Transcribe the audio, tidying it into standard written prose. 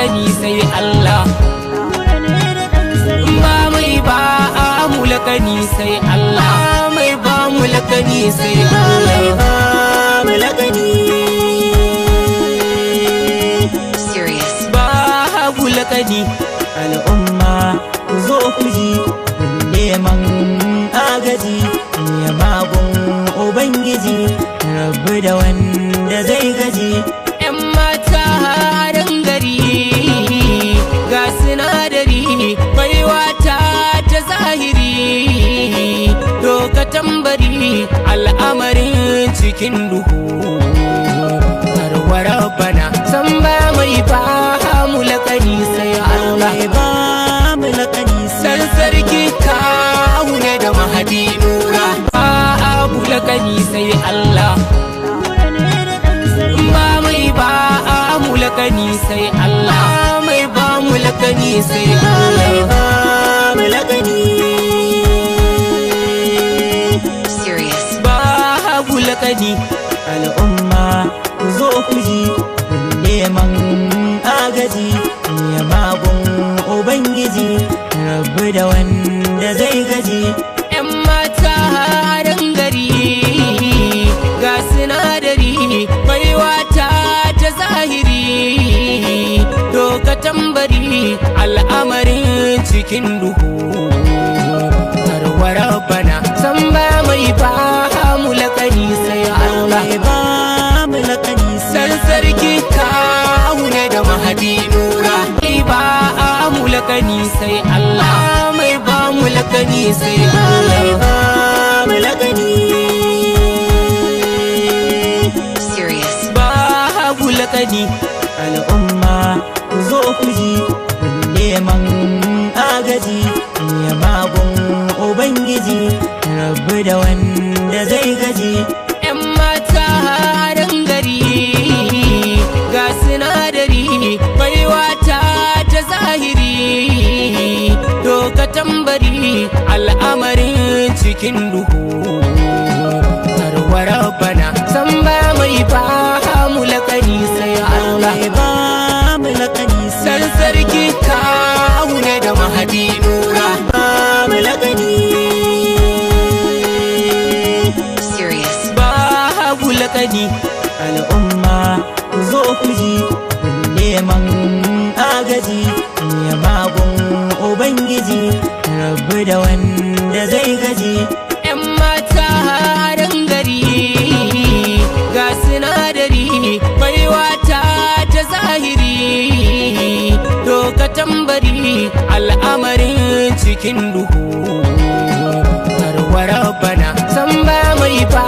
lakani sai Allah. Ba mai ba mu lakani sai Allah. Mai ba mu lakani sai Allah. Ba mu lakani. Serious. Babu lakani. Al'umma ku zo ku ji neman agaji, nema gun Ubangiji, rabu da wanda zai gaji. ‘Yan mata harin gari ga sinadari, baiwa ta ta zahiri, doka tambari al'amarin cikin duhu. Tarwara bana san ba mai ba mu lakani sai Allah. Mai ba mu lakani. San sarki kawu ne da Mahadi Nura, ba abu lakani sai Allah. Ba mai ba mu lakani sai Allah. Mai ba mu lakani sai Allah. Ba mu lakani. Serious. Ba abu lakani. Al'umma ku zo ku ji neman agaji, nema gun Ubangiji, rabu da wanda zai gaji. ‘Yan mata harin gari ga sinadari, baiwa ta ta zahiri, doka tambari al'amarin cikin duhu. Tarwara bana san ba mai ba mu lakani sai Allah. Mai ba mu lakani. San sarki kawu ne da Mahadi Nura, ba mu lakani sai Allah. Mai ba mu lakani sai Allah. Ba mu lakani. Serious. Babu lakani. Al'umma ku zo ku ji neman agaji, nema gun Ubangiji, rabu da wanda zai gaji. ‘Yan mata harin gari ga sinadari, baiwa ta ta zahiri, doka tambari al'amarin cikin duhu. Tarwara bana san ba mai ba mu lakani sai Allah. Mai ba mu lakani. San sarki kawu ne da Mahadi Nura. Ba mu lakani. Serious. Babu lakani. Al'umma ku zo ku ji neman agaji, nema gun Ubangiji, rabu da wanda zai gaji. ‘Yan mata harin gari ga sinadari, baiwa ta ta zahiri, doka tambari al'amarin cikin duhu. Tarwara bana san ba mai ba